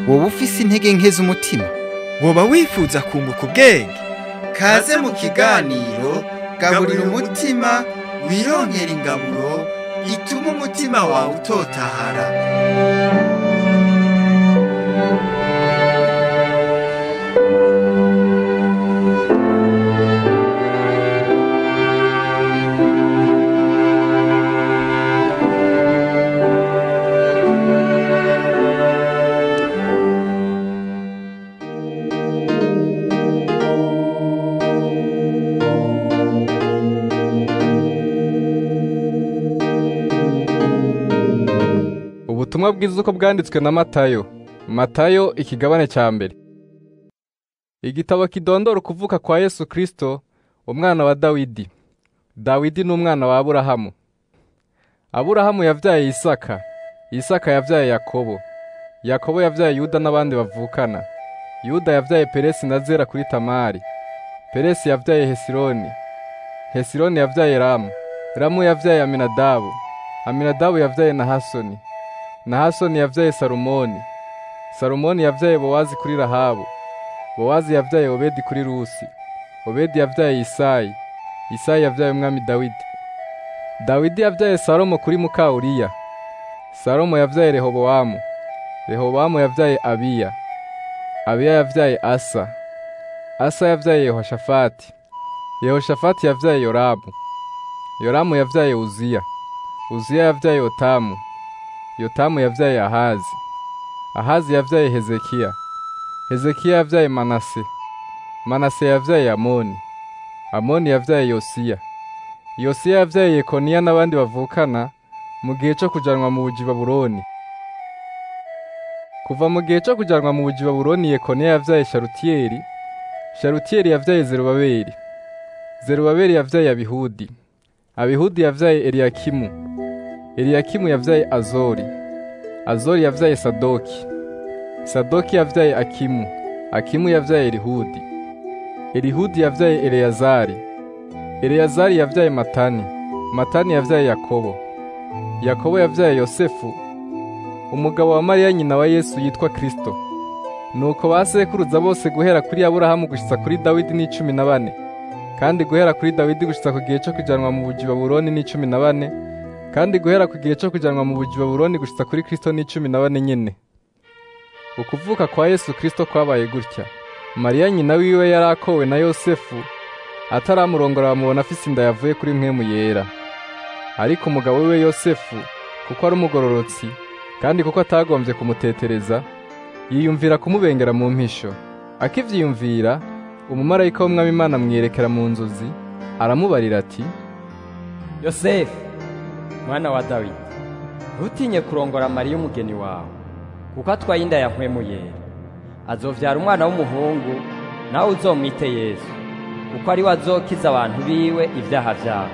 Woba ufise intege nke z'umutima, woba wifuza kunguka ubwenge, kaze mu kiganiro Gaburira Umutima wironkera ingaburo ituma umutima wawe utotahara. Ubutumwa bwiza uko bwanditswe na Matayo. Matayo ikigabane cya mbere. Igitabo kidondora ukuvuka kwa Yesu Kristo, umwana wa Dawidi. Dawidi ni umwana wa Aburahamu. Aburahamu yavyaye Isaka. Isaka yavyaye Yakobo. Yakobo yavyaye Yuda n'abandi bavukana. Yuda yavyaye Peresi na Zera kuri Tamari. Peresi yavyaye Hesironi. Hesironi yavyaye Ramu. Ramu yavyaye Aminadabu. Aminadabu yavyaye Nahasoni. Nahasoni yavyaye Salomoni. Salomoni yavyaye Bowazi kuri Rahabu. Bowazi yavyaye Obedi kuri Rusi. Obedi yavyaye Isayi. Isayi yavyaye umwami Dawidi. Dawidi yavyaye Salomo kuri muka Uriya. Salomo yavyaye Rehobowamu. Rehobowamu yavyaye Abiya. Abiya yavyaye Asa. Asa yavyaye Yehoshafati. Yehoshafati yavyaye Yoramu. Yoramu yavyaye Uziya. Uziya yavyaye Yotamu. Yotamu yavyaye Ahazi. Ahazi yavyaye Hezekiya. Hezekiya yavyaye Manase. Manase yavyaye Amoni. Amoni yavyaye Yosiya. Yosiya yavyaye Yekoniya n'abandi bavukana mu gihe cyo kujanwa mu buji Babuloni. Kuva mu gihe cyo kujanwa mu buji Babuloni, Yekoniya yavyaye Sharutiyeli. Sharutiyeli yavyaye Zerubabeli. Zerubabeli yavyaye Abihudi. Abihudi yavyaye Eliyakimu. Eliyakimu yavyaye Azori. Azori yavyaye Sadoki. Sadoki yavyaye Akimu. Akimu yavyaye Elihudi. Elihudi yavyaye Eleyazari. Eleyazari yavyaye Matani. Matani yavyaye Yakobo. Yakobo yavyaye Yosefu, umugabo wa Mariya nyina wa Yesu yitwa Kristo. Nuko basekuruza bose guhera kuri Aburahamu gushitsa kuri Dawidi ni 14, kandi guhera kuri Dawidi gushitsa ku gihe cyo kujanwa mu buji Babuloni ni 14, kandi guhera ku gihe cyo kujanwa mu buji Babuloni gushitsa kuri Kristo ni 14 nyene. Ukuvuka kwa Yesu Kristo kwabaye gutya. Mariya nyina wiwe yarakowe na Yosefu, ataramurongora bamubona afise inda yavuye kuri Mpwemu Yera. Ariko umugabo wiwe Yosefu, kuko ari umugororotsi kandi kuko atagombye kumutetereza, yiyumvira kumubengera mu mpisho. Akivyiyumvira, umumarayika w'Umwami Imana amwiyerekera mu nzozi, aramubarira ati: Yosefu, mwana wa Dawidi, ntutinye kurongora Mariya umugeni wawe, kuko atwaye inda ya Mpwemu Yera. Azovyara umwana w'umuhungu, nawe uzomwite Yesu, kuko ari we azokiza abantu biwe ivyaha vyabo.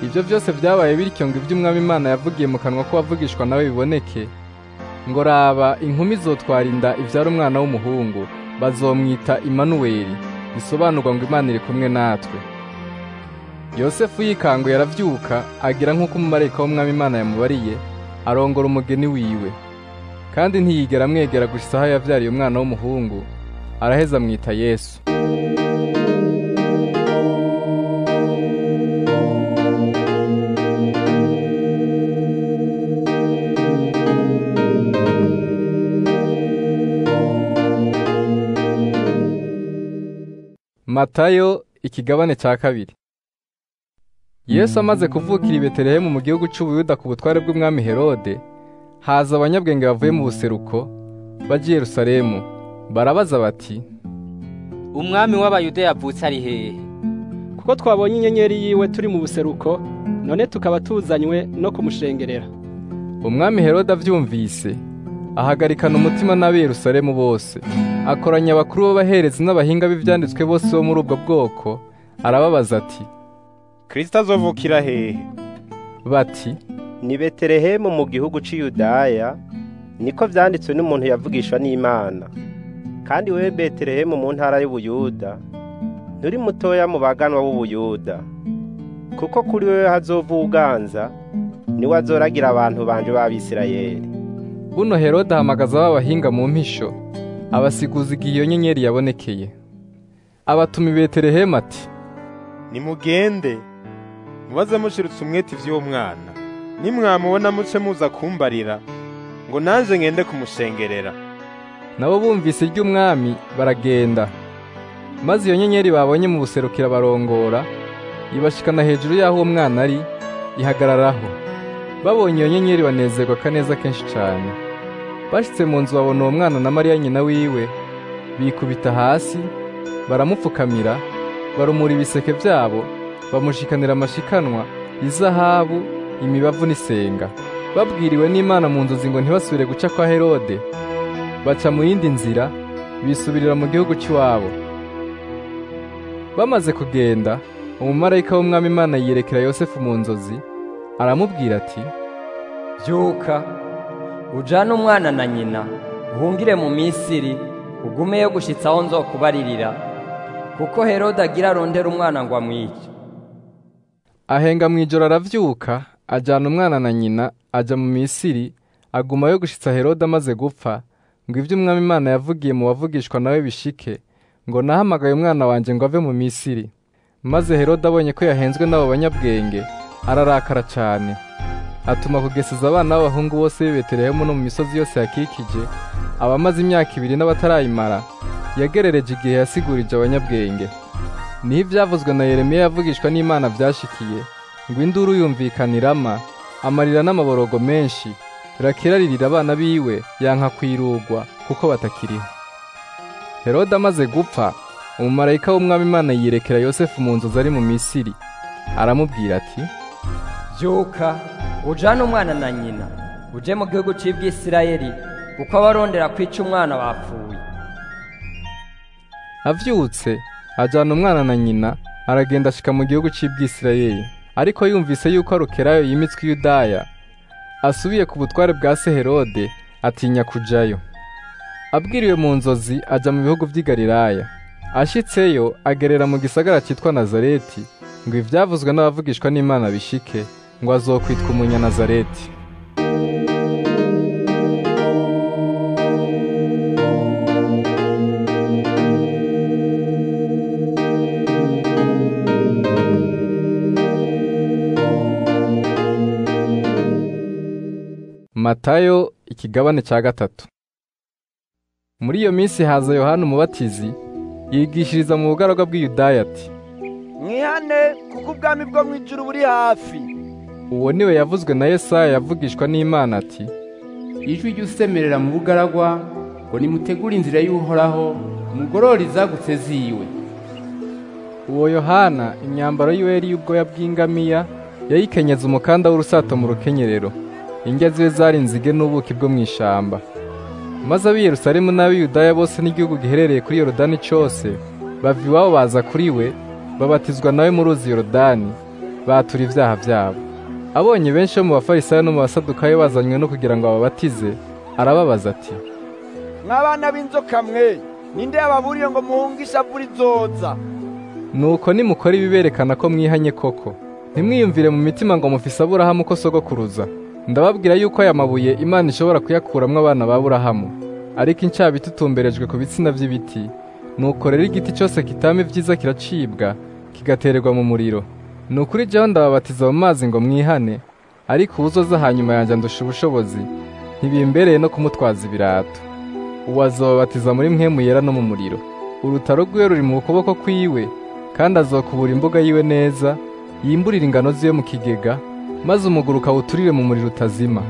Ibyo byose byabaye bityo ngo iby'Umwami Imana yavugiye mu kanwa ko wavugishwa nawe biboneke, ngo raba inkumi izotwara inda ivyara umwana w'umuhungu, bazomwita Imanuweli, bisobanurwa ngo Imana iri kumwe natwe. Yosefu yikanguye aravyuka, agira nk'uko umumarayika w'Umwami Imana yamubariye, arongora umugeni wiwe. Kandi ntiyigera amwegera gushitsa aho yavyariye umwana w'umuhungu, araheza amwita Yesu. Matayo ikigabane cya kabiri. Yesu amaze kuvukira i Betelehemu mu gihugu cy'Ubuyuda ku butware bw'umwami Herode, haza abanyabwenge bavuye mu buseruko bagiye Yerusalemu, barabaza bati: Umwami w'Abayuda yavutse ari hehe? Kuko twabonye inyenyeri yiwe turi mu buseruko, none tukaba tuzanywe no kumushengerera. Umwami Herode avyumvise, ahagarikana umutima n'ab'i Yerusalemu bose, akoranya abakuru b'abaherezi n'abahinga b'ivyanditswe bose bo muri ubwo bwoko, arababaza ati: Kristo azovukira hehe? Bati: Ni Betelehemu mu gihugu c'Iyudaya, Niko vyanditswe n'umuntu yavugishwa n'Imana. Kandi wewe Betelehemu mu ntara y'Ubuyuda, nturi mutoya mu baganwa b'Ubuyuda, kuko kuri wewe hazova uganza, niwe azoragira abantu banje b'Abisirayeli. Buno Herode ahamagaza b'abahinga mu mpisho, abasiguza igihe iyo nyenyeri yabonekeye. Abatuma i Betelehemu ati: Nimugende mubaze mushirutse umwete ivy'uwo mwana, nimwamubona muce muza kumbarira, ngo nanje ngende kumushengerera. Nabo bumvise iry'umwami baragenda. Maze iyo nyenyeri babonye mu buserukira barongora, ibashikana hejuru y'aho uwo mwana ari, ihagararaho. Babonye iyo nyenyeri banezerwa kaneza kenshi cyane. Bashitse mu nzu babona uwo mwana na Mariya nyina wiwe, bikubita hasi, baramupfukamira, barumura ibiseke byabo, bamushikanira amashikanwa, izahabu, imibavu n'isenga. Babwiriwe n'Imana mu nzozi ngo ntibasubire guca kwa Herode, baca mu yindi nzira, bisubirira mu gihugu cy'iwabo. Bamaze kugenda, umumarayika w'Umwami Imana yiyerekera Yosefu mu nzozi, aramubwira ati: Byuka, ujane umwana na nyina, uhungire mu Misiri, ugumeyo gushitsa aho nzokubaririra, kuko Herode agira arondera umwana ngo amwice. Ahenga mw'ijoro aravyuka, ajana umwana na nyina, aja mu Misiri, agumayo gushitsa Herode amaze gupfa, ngo ivyo Umwami Imana yavugiye mu bavugishwa nawe bishike, ngo nahamagaye umwana wanje ngo ave mu Misiri. Maze Herode abonye ko yahenzwe n'abo banyabwenge, ararakara cyane. Atuma kugeseza abana b'abahungu bose b'i Betelehemu no mu misozi yose yakikije, abamaze imyaka 2 n'abatarayimara, yagerereje igihe yasigurije abanyabwenge. Niho ivyavuzwe na Yeremiya yavugishwa n'Imana vyashikiye, ngo induru yumvikanirama, amarira n'amaborogo menshi, Rakeli aririra abana biwe, yanka kwirugwa kuko batakiriho. Herode amaze gupfa, umumarayika w'Umwami Imana yiyerekera Yosefu mu nzozi ari mu Misiri, aramubwira ati: Byuka, ujane umwana na nyina, uje mu gihugu c'Ibwisirayeli, kuko abarondera kwica umwana bapfuye. Avyutse, ajana umwana na nyina, aragenda ashika mu gihugu c'Ibwisirayeli. Ariko yumvise yuko Arukelayo yimitswe i Yudaya, asubiye ku butware bwa se Herode, atinya kujayo. Abwiriwe mu nzozi aja mu bihugu vy'i Galilaya. Ashitseyo agerera mu gisagara citwa Nazareti, ngo ivyavuzwe n'abavugishwa n'Imana bishike, ngo azokwitwa umunyanazareti. Matayo ikigabane cya 3. Muri iyo minsi haza Yohana umubatizi, yigishiriza mu bugaragwa bw'i Yudaya ati: Mwihane, kuko ubwami bwo mu ijuru buri hafi. Uwo niwe yavuzwe na Yesaya yavugishwa n'Imana ati: Ijwi ry'usemerera mu bugaragwa, ngo nimutegure inzira y'Uhoraho, mugorore izagutse ziwe. Uwo Yohana imyambaro yiwe yari y'ubwoya bw'ingamiya, yayikenyeza umukanda w'urusato mu rukenyerero. Indya ziwe zari inzige n'ubuki bwo mu ishamba. Maze ab'i Yerusalemu n'ab'i Yudaya bose n'igihugu giherereye kuri Yorodani cyose, bava iwabo baza kuri we, babatizwa nawe mu ruzi Yorodani, batura ibyaha byabo. Abonye benshi bo mu Bafarisayo no mu Basadukayo bazanywe no kugira ngo ababatize, arababaza ati: Mwabana b'inzoka mwe, ninde yababuriye ngo muhunge ishavu rizoza? Nuko nimukora ibiberekana ko mwihanye koko, ntimwiyumvire mu mitima ngo mufise Aburahamu ko sogokuruza. Ndababwira yuko aya mabuye Imana ishobora kuyakuramwo abana ba Aburahamu. Ariko incaba itutumberejwe ku bitsina by'ibiti, nuko rero igiti cyose kitama ibyiza kiracibwa, kigatererwa mu muriro. Nukuri jewe ndababatiza mu mazi ngo mwihane, ariko uwuzoza hanyuma yanjye andusha ubushobozi, ntibimbereye no kumutwaza ibirato. Uwo azobabatiza muri mpwemu yera no mu muriro. Urutaro rwiwe ruri mu kuboko kwiwe, kandi azokubura imbuga yiwe neza, yimburira ingano ziwe mu kigega, maze umuguruka awuturire mu muriro utazima.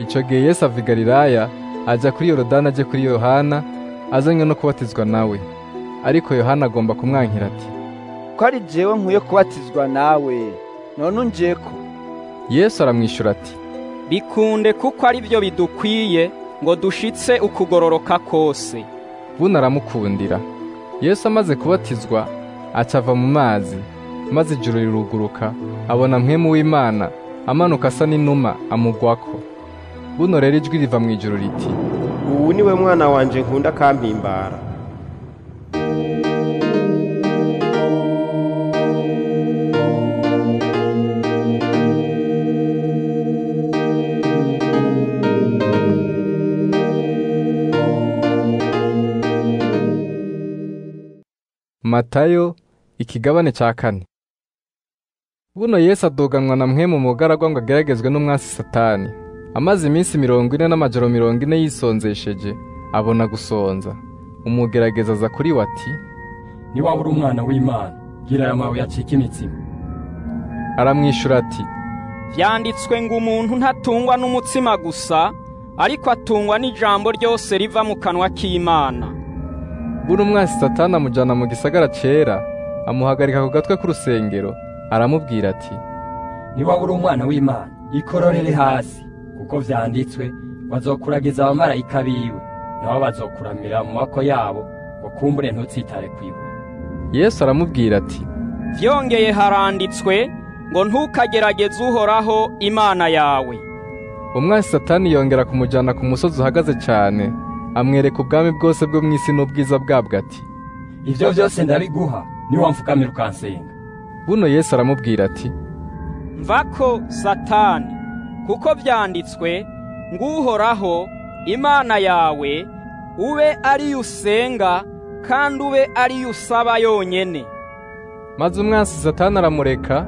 Ico gihe Yesu ava i Galilaya, aja kuri Yorodani aje kuri Yohana, azanywe no kubatizwa nawe. Ariko Yohana agomba kumwankira ati: Ko ari jewe nkwiye kubatizwa nawe, none unjeko? Yesu aramwishura ati: Bikunde, kuko ari byo bidukwiye ngo dushitse ukugororoka kose. Buno aramukundira. Yesu amaze kubatizwa, acava mu mazi, maze ijuru riruguruka, abona mpwemu w'Imana amanuka asa n'inuma amugwako. Buno rero ijwi riva mu ijuru riti: Ubu niwe mwana wanje nkunda kampimbara. Matayo ikigabane ca 4. Buno Yesu adoganwa na mwe mu mugaragwa ngo ageragezwe n'umwasi Satani. Amaze iminsi 40 n'amajoro 40 yisonzesheje, abona gusonza. Umugerageza aza kuri we ati: Niba uri umwana w'Imana, gira aya mabuye acike imitsima. Aramwishura ati: Vyanditswe ngo umuntu ntatungwa n'umutsima gusa, ariko atungwa n'ijambo ryose riva mu kanwa k'Imana. Buno umwasi Satani amujana mu gisagara cera, amuhagarika ku gatwe k'urusengero, aramubwira ati: Niba uri umwana w'Imana, ikororere hasi, kuko vyanditswe bazokuragiza abamarayika biwe, nabo bazokuramira mu maboko yabo, ngo kumbure ntutsitare kwibuye. Yesu aramubwira ati: Vyongeye haranditswe ngo ntukagerageze Uhoraho Imana yawe. Umwasi Satani yongera kumujana ku musozi uhagaze cyane, amwereka ubwami bwose bwo mw'isi n'ubwiza bwabwo ati: Ivyo vyose ndabiguha niwamfukamira ukansenga. Buno Yesu aramubwira ati: Mvako Satani, kuko vyanditswe ngo Uhoraho Imana yawe ube ari usenga kandi ube ari usaba yonyene. Maze umwansi Satani aramureka,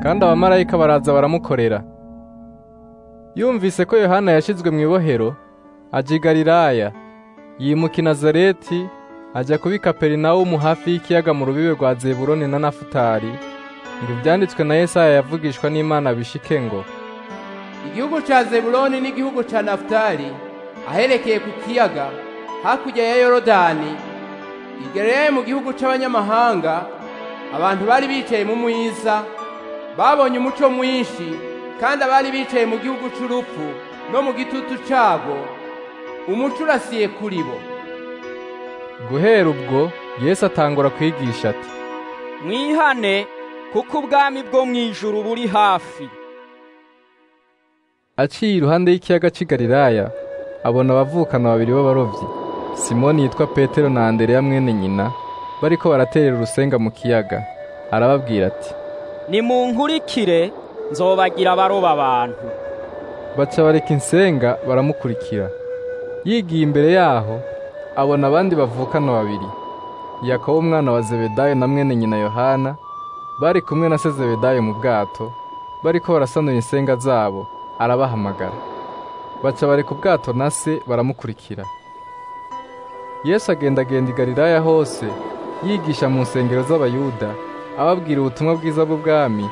kandi abamarayika baraza baramukorera. Yumvise ko Yohana yashizwe mu ibohero, aja i Galilaya, yimuka i Nazareti, ajya kuba i Kaperinawumu hafi y'ikiyaga mu rubibe rwa Zebuloni na Nafutali, ngo ivyanditswe na Yesaya yavugishwa n'Imana bishike ngo: Igihugu ca Zebuloni n'igihugu ca Nafutali, aherekeye ku kiyaga hakurya ya Yorodani, i Galilaya mu gihugu c'abanyamahanga, abantu bari bicaye mu mwiza babonye umuco mwinshi, kandi abari bicaye mu gihugu c'urupfu no mu gitutu cabo, umuco urasiye kuri bo. Guhera ubwo Yesu atangura kwigisha ati: Mwihane, kuko ubwami bwo mw'ijuru buri hafi. Aciye iruhande y'ikiyaga c'i Galilaya, abona abavukana babiri b'abarovyi, Simoni yitwa Petero na Andereya mwene nyina, bariko baraterera urusenga mu kiyaga. Arababwira ati: Nimunkurikire, nzobagira abaroba abantu. Baca bareka insenga baramukurikira. Yigiye imbere yaho, abona abandi bavukana babiri, Yakobo umwana wa Zebedayo na mwene nyina Yohana, bari kumwe na se Zebedayo mu bwato, bariko barasanura insenga zabo. Arabahamagara. Baca bareka ubwato na se baramukurikira. Yesu agendagenda i Galilaya hose, yigisha mu nsengero z'Abayuda, ababwira ubutumwa bwiza bw'ubwami,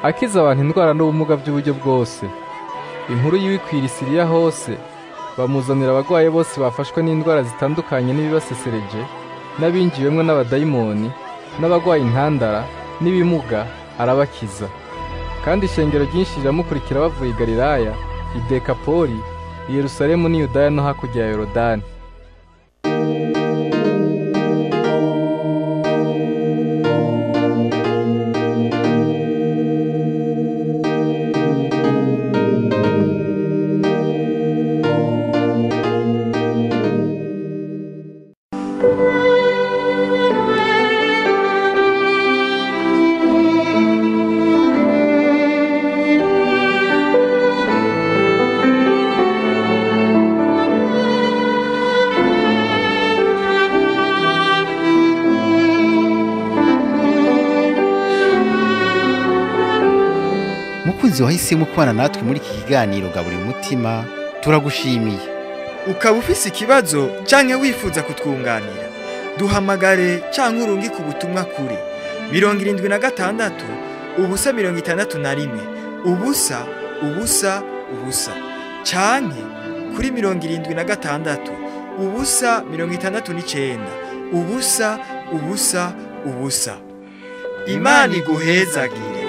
akiza abantu indwara n'ubumuga by'uburyo bwose. Inkuru yiwe ikwira i Siriya hose, bamuzanira abagwaye bose bafashwe n'indwara zitandukanye n'ibibasesereje, n'abinjiwemwo n'abadayimoni, n'abagwaye intandara, n'ibimuga, arabakiza. Kandi ishengero ryinshi riramukurikira bavuye i Galilaya, i Dekapoli, i Yerusalemu n'i Yudaya no hakurya ya Yorodani. Mukunzi wahisemo kubana natwe muri iki kiganiro Gaburira Umutima, turagushimiye. Ukaba ufise ikibazo canke wifuza kutwunganira, duhamagare canke urungike ubutumwa kuri 76 0 61 0 0 0 canke kuri 76 0 69 0 0 0. Imana iguhezagire.